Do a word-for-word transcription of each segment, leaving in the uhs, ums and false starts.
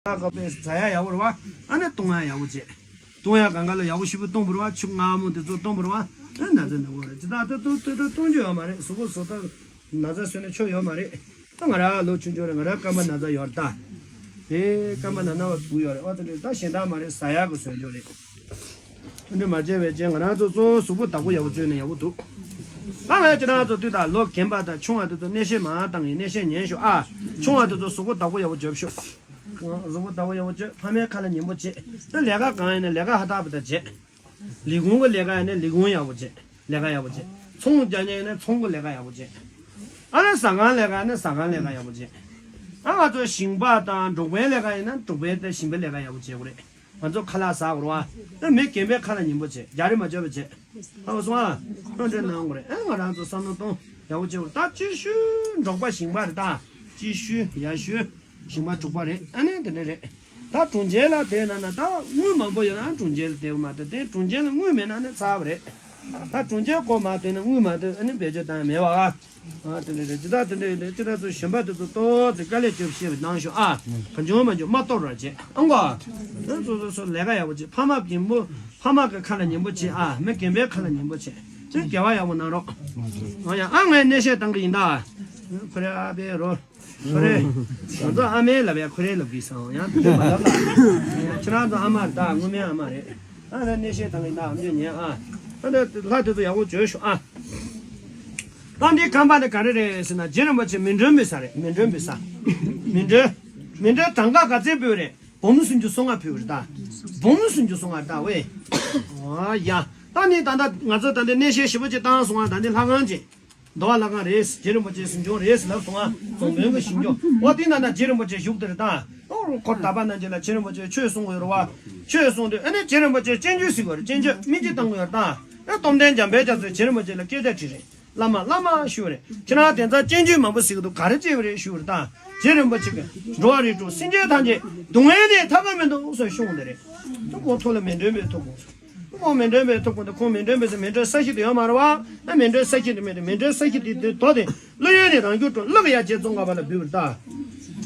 ཁ་པས་ཟ་ཡ་ཡག་པོ་རེད་བ། ཨ་ནི་བཏུང་ཡ་ཡག་པོ་བྱེད། བཏུང་ཡ་གང་ག་ལ་ཡག་པོ་ཞིབ་པོ་བཏུང་བ་རེད་བ། ཆུ་མངར་མོ་དེ་ཚོ་བཏུང་བ་རེད་བ། ཨ་ན་ཚ་ནི་འོ་རེད། ཇི་ལྟར་ད་བཏུང་བཏུང་བཏུང་རྒྱུ་ཡོད་མ་རེད། གཟུགས་པོ་བཟོ་ལྟ་ན་ཚ་བཟོས་ནས་ཆོ་ཡོད་མ་རེད། ད་ང་ར་ལོ་ཆུང་ཆུང་རེད། ང་ར་རྐང་པ་ན་ཚ་ཡོད་རེད་ད། དེ་རྐང་པ་ན་ན་བ་བུ་ཡོད་རེད། ཨོ་ད་རེད། ད་གཞན་དག་མ་རེད། ཟ་ཡག་གི་བཟོས་རྒྱུ་རེད། འདི་མ་བྱས་པའི་རྗེས་ང་རང་ཚོ་གཙོ་བོ་གཟུགས་པོ་བདག་པོ་ཡག་པོ་བཅོས་ན་ཡག་པོ་འདུག་ད་ང་ཁྱེད་རང་ཚོ་དུས་དང་ལོ་རྒན་པ་དང་ཆུང་བ་དེ་ཚོ་གནས་བཤད་མང་བཏང་ཡིན། གནས་བཤད་ཉན་ཤོག་ཨ། ཆུང་བ་དེ་ཚོ་གཟུགས་པོ་བདག་པོ་ཡག་པོ་བཅོས་ཤོག་གཟུགས་པོ་བདག་པོ་ཡག་པོ་བཅོས། ཕ་མའི་ཁ་ལ་ཉན་པོ་བྱེད། ད་ལས་ཀ་གང་ཡིན་ན་ལས་ཀ་ཧ་ཐག་པ་དང་བྱེད། ལས་ཁུངས་ཀྱི་ལས་ཀ་ཡིན་ན་ལས་ཁུངས་ཡག་པོ་བྱེད། ལས་ཀ་ཡག་པོ་བྱེད། ཚོང་རྒྱག་མཁན་ཡིན་ན་ཚོང་གི་ལས་ཀ་ཡག་པོ་བྱེད། ཨ་ནི་ཟ་ཁང་ལས་ཀ་ཡིན་ན་ཟ་ཁང་ལས་ཀ་ཡག་པོ་བྱེད། ཨ་ང་ཚོ་ཞིང་པ་དང་འབྲོག་པའི་ལས་ཀ་ཡིན་ན་འབྲོག་པའི་དང་ཞིང་པའི་ལས་ཀ་ཡག་པོ་བྱེད་དགོས་རེད། ང་ཚོ་ཁ་ལག་ཟ་དགོས་རེད་བ། ཨ་མི་རྒན་པའི་ཁ་ལ་ཉན་པོ་བྱེད། རྒྱག་རེས་མ་བྱས་པ་བྱེད། ཧ་གོ་སོང་ཨ། ཁོང་ཁྲོ་གནང་དགོས་རེད། ཨ་ང་རང་ཚོ་བསམ་བློ་གཏོང་ཡག་པོ་བྱེད་དགོས་རེད། ད་སྐྱིད་ཤོས་འབྲོག་པ་ཞིང་པ་རེད་ད། སྐྱིད་ཤོས་ཡག་ཤོས་ཞིང་པ་འབྲོག་པ་རེད། ཨ་ནི་དེ་འདྲ་རེད། ད་གྲོང་ཁྱེར་ལ་བསྡད་ན་ན་ད་དངུལ་མང་པོ་ཡོད་ན་གྲོང་ཁྱེར་ལ་བསྡད་དགོས་མ་གཏོགས་དེ་གྲོང་ཁྱེར་ལ་དངུལ་མེད་ན་ནི་ཚར་བ་རེད། ད་གྲོང་ཁྱེར་སྒོ་མ་བསྡད་ན་དངུལ་མ་ཐོན། ཨ་ནི་བེད་སྤྱོད་བཏང་ཡ་མེད་བ། ཨ་དེ་འདྲ་རེད། ཇི་ལྟར་དེ་འདྲ་ཡོད་དེ་ཅི་ལྟར་ཚོ་གཞན་པ་དེ་ཚོ་ཏོག་ཙེ་དཀའ་ལས་སྤྱོད་ཤེས་པ་གནང་ཤོག་ཨ། གང་བྱུང་མང་བྱུང་མ་གཏོར་བར་བྱེད་ཨང་གོ། ཨ་སོ་སོ་སོ་ལས་ཀ་ཡག་པོ་བྱེད། ཕ་མ་རྒན་པོ་ཕ་མ་གི་ཁ་ལ་ཉན་པོ་བྱེད་ཨ། མི་རྒན་པའི་ཁ་ལ་ཉན་པོ་བྱེད། ཅི་དགེ་བ་ཡག་པོ་གནང་རོགས། ཨ་ཡ་ཨ་ངས་གནས་བཤད་གཏང་གི་ཡིན་ད། ཁོ་རེ་ཨ་པེ་རོ། ཁོ་རེ། ང་ཚོ་ཨ་མའི་ལབ་ཡ་ཁོ་རེ་ལབ་གི་སོང་ཡང་དེ་འདྲ་མ་ལབ་ལ། ཁྱེད་རང་ཚོ་ཨ་མ་རེད་ད། སྔོན་མའི་ཨ་མ་རེད། ཨ་ད་གནས་བཤད་གཏང་གི་ཡིན་ད། ཨ་མ་ཉན་ཨ། ཨ་ད་ལྷ་དེ་ཚོ་ཡག་པོ་བྱོས་ཤོག་ཨ། ད་འདི་ཁང་པ་འདི་ག་རེ་རེད་ཟེར་ན་རྗེ་རིན་པོ་ཆེ་མཎྜལ་འབུལ་ས་རེད། མཎྜལ་འབུལ་ས། མཎྜལ། མཎྜལ་གྲངས་ཀ་ག་ཚད་འབུལ་རེད། འབུམ་སུམ་ཅུ་སོ་ལྔ་ཕུལ་བ་རེད་ད། འབུམ་སུམ་ཅུ་སོ་ལྔ་རེད་ད་ཝེ། ཨ་ཡ། ད་ནི་ད་ལྟ་ང་ཚོ་ད་ལྟ་གནས་བཤད་ཞིབ་པོ་ཅིག་བཏང་སོང་ང་། ད་ནི་ལྷ་ཁང་ཅིག་འདུལ་བ་ལྷ་ཁང་རེད། རྗེ་རིན་པོ་ཆེ་གཟིམ་ཆུང་རེད་ལབ་སོང་ང་། རྫོང་དཔོན་གྱི་ཞིང་ཁྱོག་འོ་དེ་ན་ན་རྗེ་རིན་པོ་ཆེ་བཞུགས་དེ་རེད་ད། ཨོ་ཁོ་ད་པ་ན་རྗེ་ལ་རྗེ་རིན་པོ་ཆེ་ཆོས་གསུང་གི་ཡོད་རེད་བ། ཆོས་གསུང་དུས་ཨ་ནི་རྗེ་རིན་པོ་ཆེ་སྤྱན་ཆོས་གཟིགས་དགོས་རེད། སྤྱན་ཆོས་མིག་ཆུ་བཏང་གི་ཡོད་རེད་ད། ཨ་སྟོབས་ལྡན་འཇམ་དཔལ་རྒྱ་མཚོས་རྗེ་རིན་པོ་ཆེ་ལ་སྐད་ཆ་དྲིས་རེད། བླ་མ་བླ་མ་ཞུ་རེད། ཁྱེད་རང་དེང་སང་སྤྱན་ཆོས་མང་པོ་གཟིགས་འདུག་ག་རེ་བྱས་པ་རེད་ཞུ་རེད་ད། རྗེ་རིན་པོ་ཆེ་གིས་འགྲོ་བ་རིགས་དྲུག་སེམས་ཅན་ཐམས་ཅད་སྡུག་བསྔལ་ནས་ཐར་པ་མི་འདུག་ཟེར་གསུངས་དེ་རེད། ཁོ་ཐུགས་ལ་མཎྜལ་འབུལ་ཐུབ་དགོས། ཁོ་མཎྜལ་འབུལ་ཐུབ་དགོས་འདུག་ཁོ་མཎྜལ་འབུལ་ཟེར་མཎྜལ་ས་གཞི་དེ་ཡོད་མ་རེད་བ། ཨ་མཎྜལ་ས་གཞི་དེ་མེད་དེ། མཎྜལ་ས་གཞི་དེ་དེ་རྡོ་དེ་ཀླུ་ཡུལ་ནས་རང་བྱུང་འགྲོ་ཀླུ་གི་ཡ་རྗེ་ཙོང་ཁ་པ་ལ་འབུལ་བ་རེད་ད།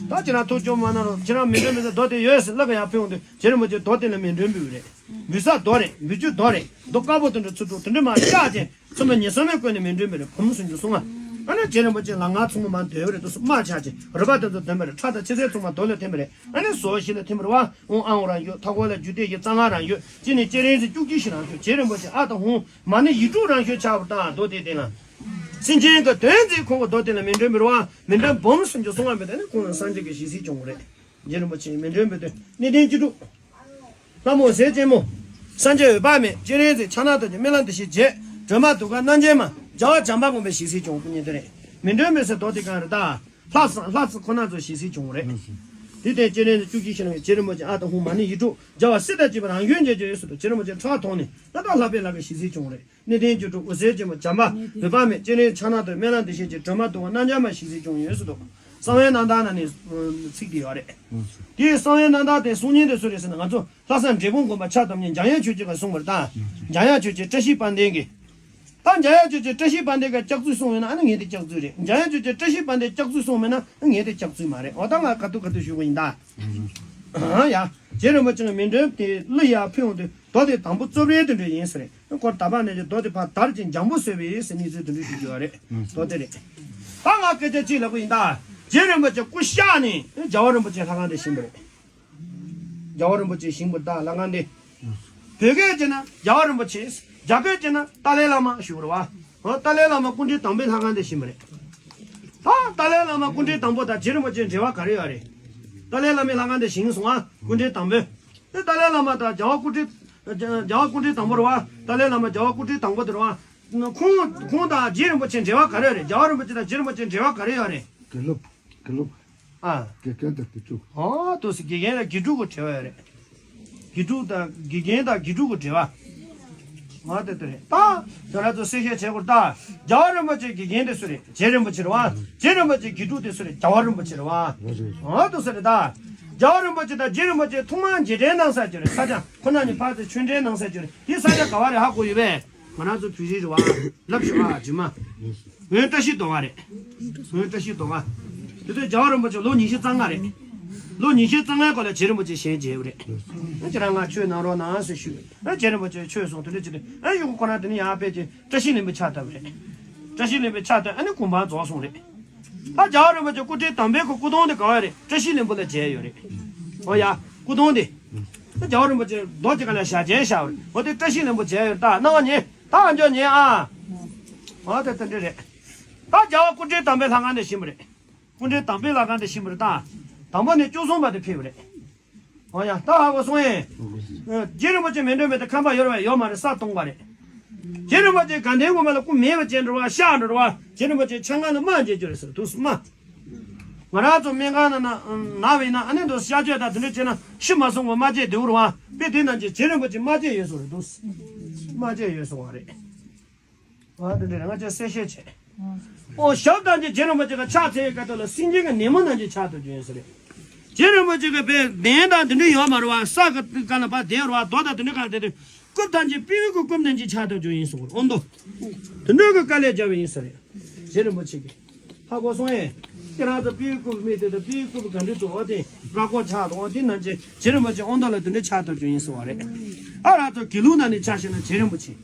ད་ཁྱེད་རང་ཐུགས་སྐྱོ་མ་གནང་རོགས། ཁྱེད་རང་མཎྜལ་འབུལ་ཟེར་རྡོ་དེ་ཡོད་ཟེར་ཀླུ་གི་ཡ་ཕུལ་འོང་དུས་རྗེ་རིན་པོ་ཆེ་རྡོ་དེ་ལ་མཎྜལ་འབུལ་བ་རེད། འབུལ་ས་རྡོ་རེད། འབུལ་རྒྱུ་རྡོ་རེད། རྡོ་དཀར་པོ་དེ་འདྲ་ཚུར་འགྲོ་དེ་འདྲ་མ་བཞག་ཅེ། ཚང་མ་ཉེ་ས་མེད་བཀོད་ནས་མཎྜལ་འབུལ་རེད། འབུམ་སུམ་ཅུ་སོ་ལྔ། ཨ་ནི་རྗེ་རིན་པོ་ཆེ་ལ་ང་ཚང་མ་འདོད་པ་རེད། དུ་སུ་དམག་ཆགས་ཅིང་རུས་པ་དེ་ཚོ་འདོན་པ་རེད། ཁྲག་དང་ཕྱི་ཚལ་ཚང་མ་རྡོ་ལ་ཐིམ་པ་རེད། ཨ་ནི་ཟོ་ཞིག་ལ་ཐིམ་པ་རེད་བ། འོང་ཨང་རང་ཡོད། ཐ་གོ་ལ་རྒྱུ་དེ་ཞིག་གཙང་ང་རང་ཡོད། ཅི་ནི་སྤྱན་རས་གཟིགས་བཅུ་གཅིག་ཞིག་རང་ཡོད། རྗེ་རིན་པོ་ཆེ་ཨ་དང་ཧུང་མ་ཎི་ཡིག་དྲུག་རང་ཤོས་ཆགས་པ་དང་རྡོ་དེ་སྟེང་ལ། སེམས་ཅན་གྱི་དོན་མཛད་ཁོང་གི་རྡོ་དེ་ལ་མཎྜལ་འབུལ་བ། མཎྜལ་འབུམ་སུམ་ཅུ་སོ་ལྔ་འབུལ་ད་ནི་ཁོང་ལ་སངས་རྒྱས་ཀྱི་ཞལ་གཟིགས་བྱུང་བ་རེད། རྗེ་རིན་པོ་ཆེ་མཎྜལ་འབུལ་དུས་གནས་བརྟན་བཅུ་དྲུག་ལྷ་མོ་ཟས་གཅེན་མོ། སངས་རྒྱས་འོད་དཔག་མེད། སྤྱན་རས་གཟིགས། ཕྱག་ན་རྡོ་རྗེ། སྨན་བླ་འདུ་ཤེས་བརྒྱད། སྒྲོལ་མ་གདུགས་དཀར། རྣམ་རྒྱལ་མ། རྒྱལ་བ་བྱམས་པ་མགོན་པོའི་ཞལ་གཟིགས་བྱུང་བ་སྐུ་ཉིད་དེ་རེད། མཎྜལ་འབུལ་ཟེར་རྡོ་དེ་གང་རེད་ད། ལྷ་ས་ལྷ་ས་ཁོ་ན་ཚོ་ཞལ་གཟིགས་བྱུང་བ་རེད། དེ་ལྟར་སྤྱན་རས་གཟིགས་བཅུ་གཅིག་ཞལ་ནས་རྗེ་རིན་པོ་ཆེ་ཨ་དང་ཧུང་མ་ཎི་ཡིག་དྲུག་རྒྱལ་བ་སྲས་དང་བཅས་པ་རང་བཞིན་མཇལ་རྒྱུ་ཡོད་ཟེར་དུས་རྗེ་རིན་པོ་ཆེ་ཁྲག་འཐུང་ནས་ད་ལྟ་ལྷག་པའི་ལྷ་ཁང་ཞལ་གཟིགས་བྱུང་བ་རེད། གནས་བརྟན་བཅུ་དྲུག་འོད་ཟེར་ཆེན་པོ། བྱམས་པ་འོད་དཔག་མེད། སྤྱན་རས་ཕྱག་ན་རྡོ། སྨན་བླ་འདུ་ཤེས་བརྒྱད། སྒྲོལ་མ་གདུགས་དཀར། རྣམ་རྒྱལ་མ་ཞལ་གཟིགས་བྱུང་ཡོད་ཟེར་འདུག་གསང་བའི་རྣམ་ཐར་ནང་ནས་ཚིག་དེ་ཡོད་རེད། དེའི་གསང་བའི་རྣམ་ཐར་དེ་གསུང་མཁན་དེ་སུ་རེད་ཟེར་ན་ང་ཚོ་ལྷ་ས་འབྲས་སྤུངས་དགོན་པ་ཕྱག་བཏབ་མཁན་འཇམ་དབྱངས་ཆོས་རྗེ་གིས་གསུངས་པ་རེད་ད། འཇམ་དབྱངས་ཆོས་རྗེ་བཀྲ་ཤིས་དཔལ་ལྡན་གྱིས། ད་འཇམ་དབྱངས་ཆོས་རྗེ་བཀྲ་ཤིས་དཔལ་ལྡན་གྱིས་སྐྱག་རྫུན་གསུངས་ཡོད་ན་ཨ་ནི་ངས་དེ་སྐྱག་རྫུན་རེད། འཇམ་དབྱངས་ཆོས་རྗེ་བཀྲ་ཤིས་དཔལ་ལྡན་སྐྱག་རྫུན་གསུངས་མེད་ན་ཨ་ངས་དེ་སྐྱག་རྫུན་མ་རེད། འོ་ད་ང་ག་དུས་ག་དུས་ཞུ་གི་ཡིན་ད། ཨ་ཡ། རྗེ་རིན་པོ་ཆེ་གི་མཎྜལ་དེ་ཀླུ་ཡར་ཕུལ་འོང་དུས་རྡོ་དེ་དང་པོ་བཙོ་བྲལ་དེ་འདྲ་ཡིན་ཟེར་རེད། ཁོ་ད་བར་ནས་ཀྱི་རྡོ་དེ་ཕར་དར་ཅིང་འཇམ་པོ་བཟོས་པ་ཡིན་ཟེར་གནས་ཚུལ་དེ་འདྲ་ཞུ་རྒྱུ་ཡོད་རེད། རྡོ་དེ་རེད། ད་ང་སྐད་ཆ་གཅིག་ལབ་གི་ཡིན་ད། རྗེ་རིན་པོ་ཆེ་སྐུ་གཤེགས་ནས་རྒྱལ་བ་རིན་པོ་ཆེ་ལྷ་ཁང་དེ་བཞེངས་པ་རེད། རྒྱལ་བ་རིན་པོ་ཆེ་བཞེངས་པ་རེད་ད་ལྷ་ཁང་དེ། བོད་སྐད་བྱས་ན་རྒྱལ་བ་རིན་པོ་ཆེ། རྒྱ་སྐད་བྱས་ན་ཏཱ་ལའི་བླ་མ་ཞུ་བ་རེད་བ། ཨོ་ཏཱ་ལའི་བླ་མ་སྐུ་ཕྲེང་དང་པོའི་ལྷ་ཁང་དེ་བཞེངས་པ་རེད། ད་ཏཱ་ལའི་བླ་མ་སྐུ་ཕྲེང་དང་པོ་དང་རྗེ་རིན་པོ་ཆེ་འབྲེལ་བ་ག་རེ་ཡོད་རེད། ཏཱ་ལའི་བླ་མའི་ལྷ་ཁང་དེ་བཞེངས་སོང་ང་སྐུ་ཕྲེང་དང་པོས། དེ་ཏཱ་ལའི་བླ་མ་དང་རྒྱལ་བ་སྐུ་ཕྲེང་། རྒྱལ་བ་སྐུ་ཕྲེང་དང་པོ་རེད་བ། ཏཱ་ལའི་བླ་མ་རྒྱལ་བ་སྐུ་ཕྲེང་དང་པོ་དེ་རེད་བ། ཁོང་ཁོང་དང་རྗེ་རིན་པོ་ཆེ་འབྲེལ་བ་ག་རེ་ཡོད་རེད། རྒྱལ་བ་རིན་པོ་ཆེ་དང་རྗེ་རིན་པོ་ཆེ་འབྲེལ་བ་ག་རེ་ཡོད་རེད། དགེ་སློབ། དགེ་སློབ། ཨ། དགེ་རྒན་དང་དགེ་ཕྲུག་ཨོ་དུ་སི་དགེ་རྒན་དང་དགེ་ཕྲུག་གི་འབྲེལ་བ་ཡོད་རེད། དགེ་ཕྲུག་དང་དགེ་རྒན་དང་དགེ་ཕྲུག་གི་འབྲེལ་བ། ང་དེ་ལྟ་རེད། ད་ཁྱོད་རང་ཚོ་གསལ་བཤད་བྱེད་དགོས་ད། རྒྱལ་བ་རིན་པོ་ཆེ་དགེ་རྒན་དེ་སུ་རེད། རྗེ་རིན་པོ་ཆེ་རེད་བ། རྗེ་རིན་པོ་ཆེ་དགེ་ཕྲུག་དེ་སུ་རེད། རྒྱལ་བ་རིན་པོ་ཆེ་རེད་བ། ཨ་དུ་སུ་རེད་ད། རྒྱལ་བ་རིན་པོ་ཆེ་དང་རྗེ་རིན་པོ་ཆེ་ཐུག་མ་མཇལ་འཕྲད་གནང་ས་ཅིག་རེད། ས་ཆ་ཁོ་ན་ནི་ཕར་ཚུར་ཆོས་འབྲེལ་གནང་ས་ཅིག་རེད། དེ་ས་ཆ་ག་བ་རེད་ཧ་གོ་ཡོད་པས། ང་རང་ཚོ་བོད་རིགས་རེད་བ། ལབ་ཤོག་ཨ་རྗེས་མ། ངོས་བཀྲ་ཤིས་རྡོ་ཁ་རེད། ངོས་བཀྲ་ཤིས་རྡོ་ཁ། དེ་དུས་རྒྱལ་བ་རིན་པོ་ཆེ་ལོ་ཉི་ཤུ་རྩ་ལྔ་རེད། ལོ་ཉི་ཤུ་རྩ་ལྔའི་སྐོར་ལ་རྗེ་རིན་པོ་ཆེ་ཞལ་མཇལ་བ་རེད། ཨ་ཁྱེད་རང་ང་ཆོས་གནང་རོགས་གནང་ཟེར་ཞུས། ཨ་རྗེ་རིན་པོ་ཆེ་ཆོས་གསུངས། དེ་འདྲ་བྱས་ཏེ་ཨ་གཡོག་པོ་ཁོ་རང་དེ་ནས་ཡར་ཕེབས་ཀྱིན་བཀྲ་ཤིས་ལྷུན་པོ་ཕྱག་བཏབ་པ་རེད། བཀྲ་ཤིས་ལྷུན་པོ་ཕྱག་བཏབ། ཨ་ནི་གོ་འཕང་རྫོགས་སོང་རེད། ད་རྒྱལ་བ་རིན་པོ་ཆེ་སྐུ་ཕྲེང་དང་པོའི་གི་སྐུ་གདུང་དེ་ག་བ་རེད། བཀྲ་ཤིས་ལྷུན་པོ་ལ་མཇལ་ཡོད་རེད། ཨོ་ཡ། སྐུ་གདུང་དེ། ད་རྒྱལ་བ་རིན་པོ་ཆེ་རྡོ་གཅིག་སྒང་ལ་ཞལ་མཇལ་བཞག་པ་རེད། འོ་དེ་བཀྲ་ཤིས་ལྷུན་པོ་མཇལ་ཡོད། ད་སྣང་བ་ཉན། ད་ཨ་མཆོག་ཉན་ཨ། ཨོ་དེ་དེ་འདྲ་རེད། ད་རྒྱལ་བ་སྐུ་ཕྲེང་དང་པོའི་ལྷ་ཁང་དེ་ཕྱིན་པ་རེད། སྐུ་ཕྲེང་དང་པོའི་ལྷ་ཁང་དེ་ཕྱིན་པ་རེད། ད་དང་པོ་ནས་བཅུ་གསུམ་པ་དེ་ཕེབས་པ་རེད། ཨོ་ཡ། ད་ཧ་གོ་སོང་ངས། རྗེ་རིན་པོ་ཆེ་མི་འགྲོ་མེད་དེ་ཁང་པ་ཡོད་རེད་པས། ཡོད་མ་རེད། ས་སྟོང་པ་རེད། རྗེ་རིན་པོ་ཆེ་དགའ་ལྡན་དགོན་པ་ལ་སྐུ་མེད་པ་ཅན་འགྲོ་བ་ཤག་འགྲོ་བ། རྗེ་རིན་པོ་ཆེ་ཆང་ཁང་ལ་རྨ་བྱེད་རྒྱུ་རེད་ཟེར་འདུག་སྨ། ང་རང་ཚོ་སྨན་ཁང་ནང་ན་ན་བ་ཡིན་ན་ཨ་ནི་འདུག་གཤག་བཅོས་དང་དེ་འདྲ་བྱས་ན་ཤི་མ་སོང་བ་རྨ་བྱེད་འདུག་རེད་པ། དཔེ་དེ་ནང་བཞིན་རྗེ་རིན་པོ་ཆེ་རྨ་བྱེད་ཡོད་སོང་རེད་འདུག་རྨ་བྱེད་ཡོད་སོང་བ་རེད། ཨ་དེ་འདྲ་རེད། ང་ཚོས་གསལ་བཤད་བྱས། ཨོ་ཞབས་དང་གཅིག་རྗེ་རིན་པོ་ཆེ་གི་ཕྱག་འཚལ་བའི་སྐབས་དེ་ལ་སེང་ཆེན་གྱི་ནད་མོ་ནང་བཞིན་ཆགས་ཐུབ་རྒྱུ་ཡིན་ས་རེད། རྗེ་རིན་པོ་ཆེ་གི་བའི་གདན་དང་དེ་འདྲ་ཡོད་མ་རེད་པ། ས་གི་སྒང་ལ་ཕར་བསྡད་རེད་པ། རྡོ་དང་དེ་འདྲ་གང་བསྡད་དུས་རྐུབ་དང་གཅིག་སྤྲེའུ་གི་རྐུབ་ནང་བཞིན་ཆགས་ཐུབ་རྒྱུ་ཡིན་གསུངས་པ་རེད། ཨོ་མདོ། དེ་འདྲ་གི་དཀའ་ལས་བརྒྱབ་པ་ཡིན་ས་རེད། རྗེ་རིན་པོ་ཆེ་གིས། ཧ་གོ་སོང་ངས། ཁྱེད་རང་ཚོ་སྤྲེའུའི་རྐུབ་མི་དེ་དང་སྤྲེའུའི་རྐུབ་ག་འདྲ་འདུག་འོ་དེ་ར་སྐོར་ཆགས་འདུག་འོ་དེ་ནང་བཞིན་རྗེ་རིན་པོ་ཆེ་ཨོ་མདོ་ལ་དེ་འདྲ་ཆགས་ཐུབ་རྒྱུ་ཡིན་གསུངས་པ་རེད། ཨ་རང་ཚོ་དགེ་ལུགས་ནང་ནས་ཆ་བཞག་ན་རྗེ་རིན་པོ་ཆེ།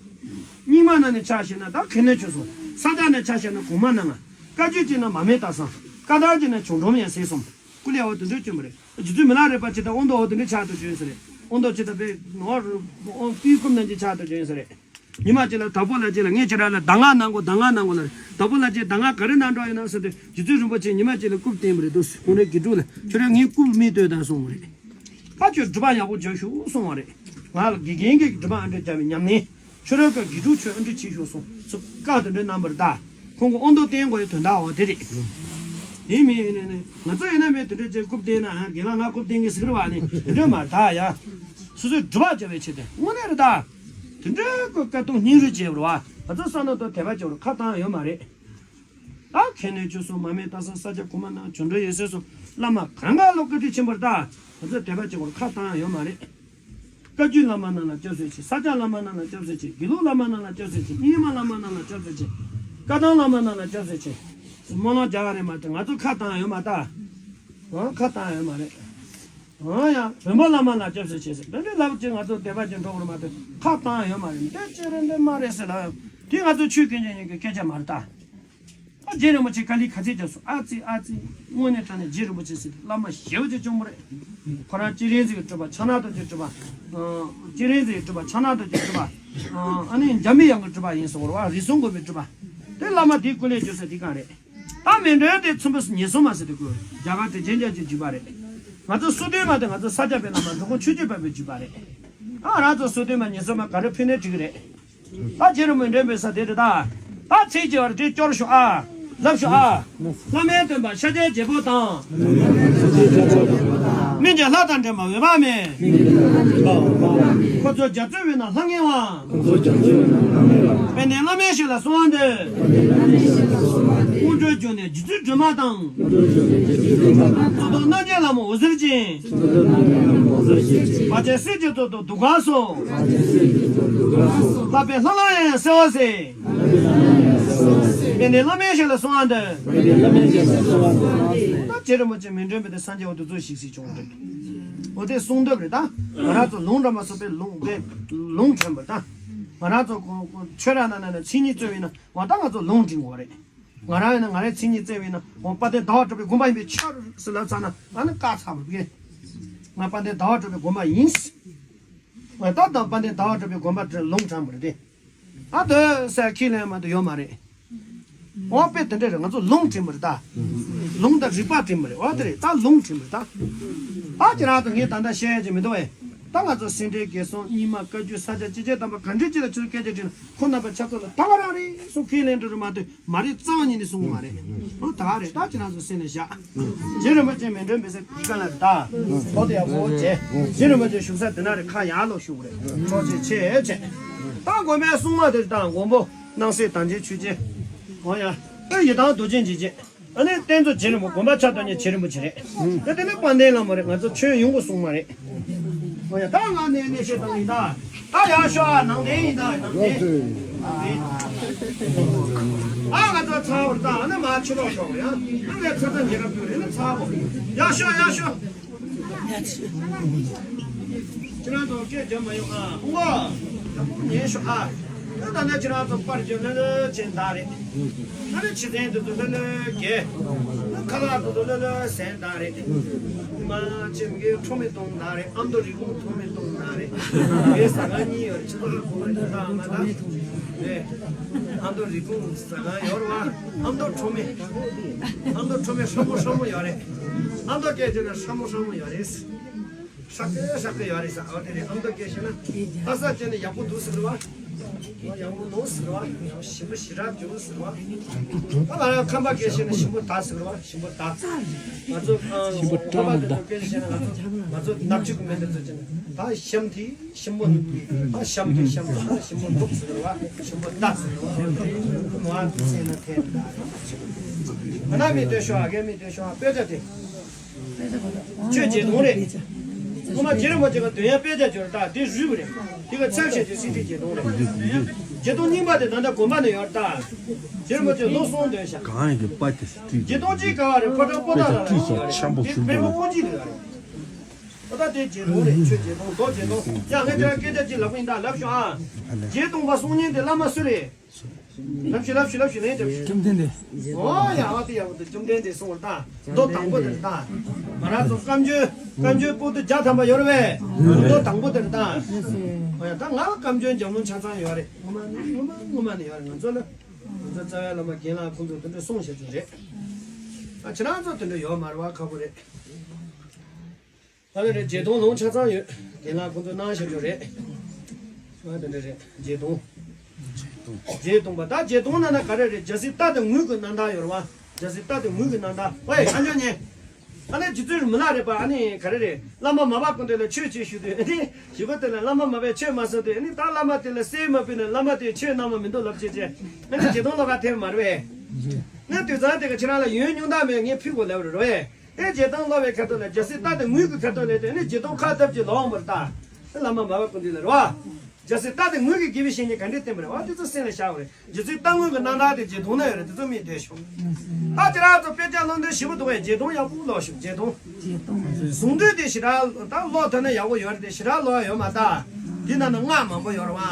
རྙིང་མ་ནང་ནས་ཆ་བཞག་ན་ད་མཁན་སློབ་ཆོས་གསུམ། ས་སྐྱ་ནས་ཆ་བཞག་ན་གོང་མ་རྣམ་ལྔ། བཀའ་བརྒྱུད་ཅིག་ན་མར་མེ་མཐའ་གསུམ། བཀའ་ཐང་ཅིག་ན་བྱང་སྒྲོམ་ཡང་སྲིད་གསུམ། སྐུ་ལས་འོ་དེ་འདྲ་བསྐྱོན་པ་རེད། རྗེ་བཙུན་མི་ལ་རས་པ་ཅིག་དང་ཨོ་མདོ་འོ་དེ་འདྲ་ཆགས་ཐུབ་རྒྱུ་ཡིན་ས་རེད། ཨོ་མདོ་ཅིག་དང་པའི་ནོར་ཨོ་སྤྲེའུའི་རྐུབ་ནང་བཞིན་ཆགས་ཐུབ་རྒྱུ་ཡིན་ས་རེད། ཉི་མ་གཅིག་ལ་དྭགས་པོ་ལྷ་རྗེ་ལ་ངས་ཁྱེད་རང་ལ་གདམས་ངག་གནང་དགོས། གདམས་ངག་གནང་དགོས་ལ། དྭགས་པོ་ལྷ་རྗེས་གདམས་ངག་ག་རེ་གནང་འགྲོ་ཡིན་ན་ཟེར་དུས་རྗེ་བཙུན་རིན་པོ་ཆེ་ཉི་མ་གཅིག་ལ་རྐུབ་བསྟན་པ་རེད་འདུག་ཁོང་རང་དགེ་ཕྲུག་ལ་ཁྱོད་རང་ངའི་རྐུབ་མི་ལྟོས་དང་གསུངས་པ་རེད། ད་ཁྱོད་སྒྲུབ་པ་ཡག་པོ་བྱོས་ཤོག་གསུངས་པ་རེད། ང་ལ་དགེ་རྒན་གྱིས་སྒྲུབ་པ་ཨ་འདྲ་བརྒྱབ་པའི་ཉམས་ལེན། ཁྱོད་རང་གི་དགེ་ཕྲུག་ཁྱོད་ཨ་འདྲ་བྱེད་ཤོག་གསུངས་སུ་བཀའ་དེ་འདྲ་གནང་བ་རེད་ད། ཁོང་གི་ཨོ་མདོ་བསྟན་དགོས་ཡའི་དོན་དག་འོ་དེ་རེད། དེ་མིན་ནས་ནས་ང་ཚོ་ཡིན་ན་མེད་དེ་འདྲ་བྱས་རྐུབ་བསྟན་ན་ཨ་རྒན་ལགས་ང་རྐུབ་བསྟན་གྱི་ཟིག་རེད་བ་ནི་དེ་འདྲ་མ་རེད་ད་ཡ། སོ་སོས་སྒྲུབ་པ་བྱ་བའི་ཆེད་དུ་དངོས་གནས་རེད་ད། དེ་འདྲའི་ཀུན་དཀའ་སྡུག་སྙིང་རུས་བྱས་པ་རེད་བ། ང་ཚོ་བསམ་བློ་དང་དད་པ་བྱས་པ་རེད། ཁ་བཏང་ཡོད་མ་རེད། ད་མཁན་སློབ་ཆོས་གསུམ་མར་མེ་མཐའ་གསུམ་ས་སྐྱ་གོང་མ་རྣམ་ལྔ་བྱང་སྒྲོམ་ཡེ་ཤེས་གསུམ་བླ་མ་གང་ག་ལ་བཀའ་དྲིན་ཆེན་པོ་རེད་ད། ང་ཚོས་དད་པ་བྱས་པ་རེད། ཁ་བཏང་ཡོད་མ་རེད། བཀའ་བརྒྱུད་བླ་མ་རྣམས་ལ་སྐྱབས་སུ་མཆི། ས་སྐྱ་བླ་མ་རྣམས་ལ་སྐྱབས་སུ་མཆི། དགེ་ལུགས་བླ་མ་རྣམས་ལ་སྐྱབས་སུ་མཆི། རྙིང་མ་བླ་མ་རྣམས་ལ་སྐྱབས་སུ་མཆི། བཀའ་གདམས་བླ་མ་རྣམས་ལ་སྐྱབས་སུ་མཆི། སྨོན་ལམ་རྒྱག་ག་རེད་མ་གཏོགས་ང་ཚོ་ཁ་བཏང་ཡོད་མ་རེད་ད། ང་ཁ་བཏང་ཡོད་མ་རེད། འོ་ཡ། བོན་པོ་བླ་མ་ལ་སྐྱབས་སུ་མཆི་ཟེར་འདི་འདྲའི་ལབ་ཀྱི་ང་ཚོ་དད་པ་ཅན་འགྲོ་དགོས་རེད་མ་གཏོགས་ཁ་བཏང་ཡོད་མ་རེད། འདི་ཅི་རེད་འདི་མ་རེད་ཟེར་ལབ་ཡོད། དེ་ང་ཚོ་ཆོས་མཁན་ཆེན་གཉིས་ཀྱི་སྐད་ཆ་མ་རེད་ད། ཨ་རྗེ་རིན་པོ་ཆེ་དཀའ་ལས་ག་ཚད་རྒྱབ་སོང་ཨ་ཙི་ཨ་ཙི། དངོས་གནས་དྲང་གནས་རྗེ་རིན་པོ་ཆེ་ཟེར་དུས་བླ་མ་ཞེ་པོ་ཅིག་བྱུང་བ་རེད། ཁོ་རང་སྤྱན་རས་གཟིགས་ཀྱི་སྤྲུལ་པ་ཕྱག་ན་རྡོ་རྗེའི་སྤྲུལ་པ། ཨ་སྤྱན་རས་གཟིགས་ཀྱི་སྤྲུལ་པ་ཕྱག་ན་རྡོ་རྗེའི་སྤྲུལ་པ། ཨ་ཨ་ནི་འཇམ་པའི་དབྱངས་ཀྱི་སྤྲུལ་པ་ཡིན་ཟེར་བ་རེད་བ། རིགས་གསུམ་མགོན་པོའི་སྤྲུལ་པ། དེ་བླ་མ་དེའི་སྐུ་ལས་བྱུང་ས་དེ་གང་རེད། ད་མཎྜལ་དེ་ཚོན་པོ་ཉེར་གསུམ་མ་ཟེར་དེ་དགོས་རྒྱ་གར་དྲིན་ཅན་རྒྱལ་གྱིས་བརྒྱུད་པ་རེད། ང་ཚོ་སོ་བདུན་མ་དེ་ང་ཚོ་ས་སྐྱ་པའི་བླ་མ་འབྲི་གུང་ཆོས་ཀྱི་དཔལ་པོས་བརྒྱུད་པ་རེད། ཨ་རང་ཚོ་སོ་བདུན་མ་ཉེར་གསུམ་མ་ག་རེ་ཕུལ་ནའི་འགྲིག་གི་རེད། ད་རྗེ་རིན་པོ་འདྲེན་པའི་ས་དེ་རེད་ད། ད་ཚིག་གཅིག་བར་དེ་སྐྱོར་ཤོག་ཨ། ལབ་ཤོག་ཨ། བླ་མའི་སྟོན་པ་ཤཱཀྱའི་རྒྱལ་པོ་དང་། སྨན་གྱི་ལྷ་དང་འདྲེན་པ་འོད་དཔག་མེད། ཁོ་ཚོ་རྒྱ་མཚོའི་དབུས་ན་ལྷང་ངེ་བ། དཔལ་ལྡན་བླ་མའི་ཞབས་ལ་གསོལ་བ་འདེབས། དབང་སྒྲོལ་གྱུར་ནས་རྗེ་བཙུན་སྒྲོལ་མ་དང་། གཙུག་ཏོར་རྣམ་རྒྱལ་ལྷ་མོ་འོད་ཟེར་ཅན། བར་ཆད་སེལ་གྱི་གཙུག་ཏོར་གདུགས་དཀར་སོགས། ལྷག་པའི་ལྷ་ལ་ཡང་གསོལ་བ་འདེབས། དཔལ་ལྡན་བླ་མའི་ཞབས་ལ་གསོལ་བ་འདེབས། ད་རྗེ་རིན་པོ་ཆེ་མཎྜལ་འབུལ་ཏེ་སངས་རྒྱས་འོ་དེ་ཚོ་ཞིག་སྲིད་བྱུང་བ་རེད། འོ་དེ་གསུང་ཐབས་རེད་ད། ང་རང་ཚོ་ལུང་འདྲེན་པ་ཚོ་དཔེ་ལུང་དཔེ་ལུང་དྲན་པ་ད། ང་རང་ཚོ་ཁོ་ཁོ་ཆོས་ར་ན་ན་ན་མཚན་ཉིད་རྩོད་པ་ཡིན་ན་འོ་ད་ང་ཚོ་ལུང་འདྲེན་དགོས་རེད། ང་རང་ཡིན་ན་ང་རའི་མཚན་ཉིད་རྩོད་པ་ཡིན་ན་འོ་དཔལ་ལྡན་ཟླ་བ་གྲགས་པའི་དགོན་པ་ཡིན་པས་ཁྱབ་ཟེར་ལབ་ཚར་ན་ཨ་ནི་བཀག་ཚར་བ་རེད། ང་དཔལ་ལྡན་ཟླ་བ་གྲགས་པའི་དགོན་པ་ཡིན། ང་ད་ལྟ་དཔལ་ལྡན་ཟླ་བ་གྲགས་པའི་དགོན་པ་དེར་ལུང་དྲངས་པ་རེད་དེ། ཨ་དོ་ཟེར་ཁས་ལེན་མ་གཏོགས་ཡོད་མ་རེད། འོ་དཔེ་དེ་འདྲ་རེད། ང་ཚོ་ལུང་འདྲེན་པ་རེད་ད། ལུང་དང་རིགས་པ་འདྲེན་པ་རེད། འོ་དེ་རེད་ད། ལུང་འདྲེན་པ་རེད་ད། ད་ཁྱེད་རང་ཚོ་ངས་ད་ལྟ་བཤད་ཡ་ཅིག་མི་འདུག་བས། ད་ང་ཚོ་སེ་འབྲས་དགེ་གསུམ་རྙིང་མ་བཀའ་བརྒྱུད་ས་སྐྱ་སྤྱི་ཁྱབ་དམ་པ་ག་འདྲ་ཅིག་ལ་ཁྱོད་ཚོ་སྐད་ཆ་དྲིས་ན་ཁོ་རྣམ་པ་ཆ་ཚང་ལ་ད་ག་རང་རེད་གསུང་ཁས་ལེན་འགྲོ་རེད་མ་གཏོགས་མ་རེད་རྩ་བ་ཉིད་ནས་གསུང་གི་མ་རེད། འོ་ད་ག་རེད་ད། ཁྱེད་རང་ཚོ་སེམས་ནས་བཞག་རྗེ་རིན་པོ་ཆེ་མཎྜལ་འབུལ་སའི་གི་ག་ལ་རེད་ད། ཐོག་དེ་ཡག་པོ་བྱས། རྗེ་རིན་པོ་ཆེ་བཞུགས་ས་དེ་ན་རེད། ཁ་ཡར་ལོག་བཞུགས་རེད། ཐོག་ཆེ་ཆེ་བྱས། ད་དགོན་པའི་སྲུང་མ་དེ་དང་མགོན་པོ་སྣང་སྲིད་དམ་ཅན་ཆོས་རྗེ། འོ་ཡ། ད་ཡི་དམ་རྡོ་རྗེ་འཇིགས་བྱེད། ཨ་ནི་རྟེན་གཙོ་རྗེ་རིན་པོ་དགོན་པ་ཆགས་སྡོད་མཁན་རྗེ་རིན་པོ་ཆེ་རེད། ད་དེ་ནི་དཔལ་ལྡན་བླ་མ་རེད། ང་ཚོ་ཆོས་ཡོང་གི་སྲུང་མ་རེད། འོ་ཡ། ད་ང་ནས་གནས་བཤད་བཏང་ཡིན་ད། ད་ཡར་ཤོག་ཨ། ནང་བསྟན་ཡིན་ད། ནང་བསྟན། ཨ་ང་ཚོ་ཚར་བ་རེད་ད། ཨ་ནི་མ་ཕྱི་ལོགས་ཤོག་ཡ། ཨ་ནི་ཚ་ཚ་ཉེ་རབས་ཡོད་རེད་ན་ཚར་བ། ཡར་ཤོག་ཡར་ཤོག་ཁྱེད་རང་ཚོ་སྐད་རྒྱབ་མ་ཡོང་ཨ། ཨོ། ཡག་པོ་ཉན་ཤོག་ཨ། ད་ལྟ་ན་ཁྱེད་རང་ཚོ་པར་རྒྱབ་ལྷོད་ལྷོད་བྱས་ནས་བསྡད་རེད། ཨ་ནི་ཕྱི་ཚན་དེ་ཚོ་ལྷོད་ལྷོད་བརྒྱབ། ཨ་ཁ་ལག་དེ་ཚོ་ལྷོད་ལྷོད་ཟས་བསྡད་རེད། མ་ཁྱེད་མི་ཁྲོ་མི་གཏོང་བསྡད་རེད། ཨ་མདོ་རི་བོང་ཁྲོ་མི་གཏོང་བསྡད་རེད། ངའི་ཟ་ཁང་གཉིས་ཡོད་རེད། ཕྱི་ལོགས་ལ་གོ་རེད། ད་ཨ་མ་ད་རེད། ཨ་མདོ་རི་བོང་ཟ་ཁང་ཡོད་རེད་བ། ཨ་མདོ་ཁྲོ་མི། ཨ་མདོ་ཁྲོ་མི་ཧྲ་མོ་ཧྲ་མོ་ཡོད་རེད། ཨ་མདོ་སྐད་བརྗོད་ན་ཧྲ་མོ་ཧྲ་མོ་ཡོད་རེད། ཧྲག་གི་ཧྲག་གི་ཡོད་རེད་ཟེར། ཨོ་དེ་རེད། ཨ་མདོ་སྐད་བཤད་ན་ལྷ་ས་སྐད་ནི་ཡག་པོ་འདུག་ཟེར་བ། ཡག་པོ་འདུག་ཟེར་བ། ཞིམ་པོ་ཞེ་དྲག་བྱུང་ཟེར་བ། ད་ང་རང་ཁམས་པ་སྐད་བཤད་ན་ཞིམ་པོ་ད་ཟེར་བ། ཞིམ་པོ་ད། ང་ཚོ་ཨ་ཞིམ་པོ་ཁམས་པ་དེ་ཚོ་སྐད་བཤད་ན་ང་ཚོ་ང་ཚོ་ནག་ཆུ་གི་མི་དེ་ཚོ་བྱས་ན་ད་ཞམ་ཐི་ཞིམ་པོ། ད་ཞམ་ཐི་ཞམ་པོ། ད་ཞིམ་པོ་འདུག་ཟེར་བ། ཞིམ་པོ་ད་ཟེར་བ། ང་ཚོ་ཟེར་ན་ཐེ་ད། ང་ན་མི་སྡོད་ཤོག་ཨ། གའི་མི་སྡོད་ཤོག་ཨ། དཔེ་ཆ་དེ། ཆོས་བརྒྱད་སྟོང་རེད། སྔོན་མ་རྗེ་རིན་པོ་ཆེ་ག་འདོན་ཡ་དཔེ་ཆ་བཅོས་ར་ད་དེ་རུལ་བ་རེད། དེ་ག་ཚབ་བྱས་ཏེ་སྲིད་ཁྲི་བརྒྱད་སྟོང་རེད། བརྒྱད་སྟོང་རྙིང་པ་དེ་ད་ལྟ་དགོན་པ་ནས་ཡོད་ར་ད། རྗེ་རིན་པོ་ཆེ་ལོ་གསུམ་འདོན་ཤག་གང་ཡིན་གྱི་པ་དེ་སྲིད་ཁྲི་བརྒྱད་སྟོང་གཅིག་ག་བ་རེད། ཕོ་བྲང་པོ་ཏཱ་ལ་ལ་ཡིན་ཡོད་རེད། དཔེ་མི་སྤོ་སྐྱིད་ལ་ཡོད་རེད། ཨོ་ད་དེ་བརྒྱད་སྟོང་རེད། ཆོས་བརྒྱད་སྟོང་། རྡོ་བརྒྱད་སྟོང་། ཡ་ངས་དེ་ར་སྐད་ཆ་གཅིག་ལབ་ཀྱི་ཡིན་ད། ལབ་ཤོག་ཨ། བརྒྱད་སྟོང་པ་གསུང་མཁན་དེ་བླ་མ་སུ་རེད། ལབ་ཤིག་ལབ་ཤིག་ལབ་ཤིག་ལན་རྒྱབ་ཤིག་བཅོམ་ལྡན་འདས། ཨོ་ཡ་ཨ་ཏི་ཡ་བོ་དེ་བཅོམ་ལྡན་འདས་གསུངས་པ་རེད་ད། མདོ་དང་པོ་དེ་རེད་ད། ང་རང་ཚོ་བཀའ་འགྱུར་བཀའ་འགྱུར་པོ་ཏི་བརྒྱ་ཐམ་པ་ཡོད་རེད་པས། མདོ་དང་པོ་དེ་རེད་ད། ཨོ་ཡ་ད་ང་བཀའ་འགྱུར་འཇམ་རླུང་ཆ་ཚང་ཡོད་རེད། ངོ་མ་ནི་ངོ་མ་ངོ་མ་ནི་ཡོད་རེད། ང་ཚོ་ལ་ང་ཚོ་རྩ་བའི་བླ་མ་རྒན་ལགས་ཁོང་ཚོ་དེ་འདྲ་གསུངས་བཞག་རྒྱུ་རེད། ཨ་ཁྱེད་རང་ཚོ་དེ་འདྲ་ཡོད་མ་རེད་བ། ཁག་པོ་རེད། ད་ལྟ་རེད། བརྒྱད་སྟོང་ལོངས་ཆ་ཚང་ཡོད། རྒན་ལགས་ཁོང་ཚོ་གནང་བཞག་རྒྱུ་རེད། ང་དེ་འདྲ་རེད། བརྒྱད་སྟོང་། བརྒྱད་སྟོང་པ་ད་བརྒྱད་སྟོང་ནང་ན་ག་རེ་རེད། རྒྱལ་སྲིད་རྟ་དང་དངུལ་གྱི་རྣམ་ཐར་ཡོད་རེད་བ། རྒྱལ་སྲིད་རྟ་དང་དངུལ་གྱི་རྣམ་ཐར། ཝེ་ཨ་ཉོ་ཉེ། ཨ་ནི་རྗེ་བཙུན་མི་ལ་རས་པ་ཨ་ནི་ག་རེ་རེད། བླ་མ་མར་པ་སྐུ་མདུན་ལ་ཆོས་ཅིག་ཞུ་དུས་ཨ་ནི་ཞུ་གོ་དེ་ལ་བླ་མ་མར་པས་ཆོས་མ་གསུངས་དུས་ཨ་ནི་ད་བླ་མ་དེ་ལ་གསན་མ་ཕུལ་ན་བླ་མ་དེས་ཆོས་གནང་མ་མི་འདུག་ལབ་བྱས་བྱས་ཨ་ནི་བརྒྱད་སྟོང་ལོ་ག་ཐེབས་མ་རེད་པས། ང་དུས་ཚང་དེ་ག་ཁྱེད་རང་ལ་ཡོན་སྙིང་སྟག་མེད། ངས་ཕུལ་དགོས་ལབ་རེད་རོ། ཨེ་བརྒྱད་སྟོང་ལོ་བའི་ཁ་ཐུག་ལ་རྒྱལ་སྲིད་རྟ་དང་དངུལ་གྱི་ཁ་ཐུག་ལ་དེ་ནི་བརྒྱད་སྟོང་ཁ་བཏབ་ཀྱི་ལོང་བར་ལྟ། བླ་མ་མར་པ་སྐུ་མདུན་ལ་རོ། རྒྱལ་སྲིད་རྟ་དང་དངུལ་གྱི་དགེ་བའི་བཤེས་གཉེན་ག་འདྲས་བསྟེན་པ་རེད་བ། དེ་ཚོ་སེམས་ལ་བཞག་པ་རེད། རྗེ་བཙུན་རྟ་དངུལ་གྱི་རྣམ་ཐར་དེ་བརྒྱད་སྟོང་ན་ཡོད་རེད། དེ་ཚོ་མིས་བལྟས་ཤོག་ད་ཁྱེད་རང་ཚོ་དཔེ་ཆ་ཀློག་འདོད་ཞེ་པོ་འདུག་པས་བརྒྱད་སྟོང་ཡག་པོ་ཀློག་ཤོག་བརྒྱད་སྟོང་། གཟུངས་བསྡུས་དེ་ཞེ་དྲག་ད་ཀློག་ཐུབ་ན་ཡག་པོ་ཡོད་རེད་དེ། ཞེ་དྲག་ཀློག་ཡ་ཡོད་མ་རེད་ད། འདི་ནང་ན་སྔགས་མང་པོ་ཡོད་རེད་བ།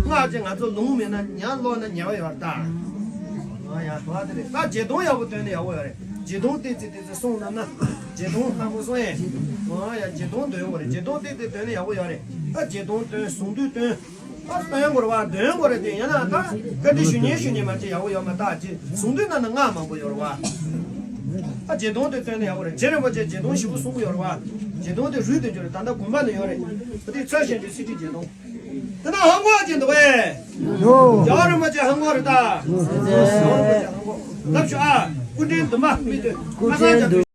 སྔགས་ཀྱི་ང་ཚོ་ལུང་མེད་ན་ཉག་ཀློག་ན་ཉེ་བ་ཡོད་རེད་ད། ཨ་ཡ་དོ་བ་དེ་རེད། ད་བརྒྱད་སྟོང་ཡག་པོ་བཏོན་ན་ཡག་པོ་ཡོད་རེད། བརྒྱད་སྟོང་ཏོག་ཙམ་ཏོག་ཙམ་གསུངས་གནང་ན། བརྒྱད་སྟོང་ལྷག་པོ་གསུངས་ཡས། ཨ་ཡ་བརྒྱད་སྟོང་འདོན་དགོས་རེད། བརྒྱད་སྟོང་ཏོག་ཙམ་བཏོན་ན་ཡག་པོ་ཡོད་རེད། ད་བརྒྱད་སྟོང་བཏོན། གཟུངས་བསྡུས་བཏོན། ཨ་བཏོན་དགོས་རེད་བ། འདོན་དགོས་རེད་དེ། ཡང་ན་ད་བཀའ་འདྲི་ཞུ་མཁན་ཞུ་མཁན་མ་བྱེད་ཡག་པོ་ཡོད་མ་རེད་ད། ཅེས་གཟུངས་བསྡུས་ནང་ན་སྔགས་མང་པོ་ཡོད་རེད་བ། ཨ་བརྒྱད་སྟོང་དེ་བཏོན་ན་ཡག་པོ་རེད། རྗེ་རིན་པོ་ཆེས་བརྒྱད་སྟོང་ཞེ་པོ་གསུང་གི་ཡོད་རེད་བ། བརྒྱད་སྟོང་དེ་རུལ་དུ་གྱུར་རེད། ད་ལྟ་དགོན་པ་ནས་ཡོད་རེད། ད་དེ་ཚོད་བཞིན་དུ་སྲིད་ཁྲི་བརྒྱད་སྟོང་། དེ་ན་ཧང་གོ་ཅན་འདུག་པས། ཡོད། རྒྱལ་བ་རིན་པོ་ཆེ་ཧང་གོ་རེད་ད། རྒྱལ་བ་རིན་པོ་ཆེ་ཧང་གོ། ལབ་ཤོག་ཨ། སྐུ་ཕྲེང་བདུན་པ་མི་དེ། སྐུ་ཕྲེང་བདུན།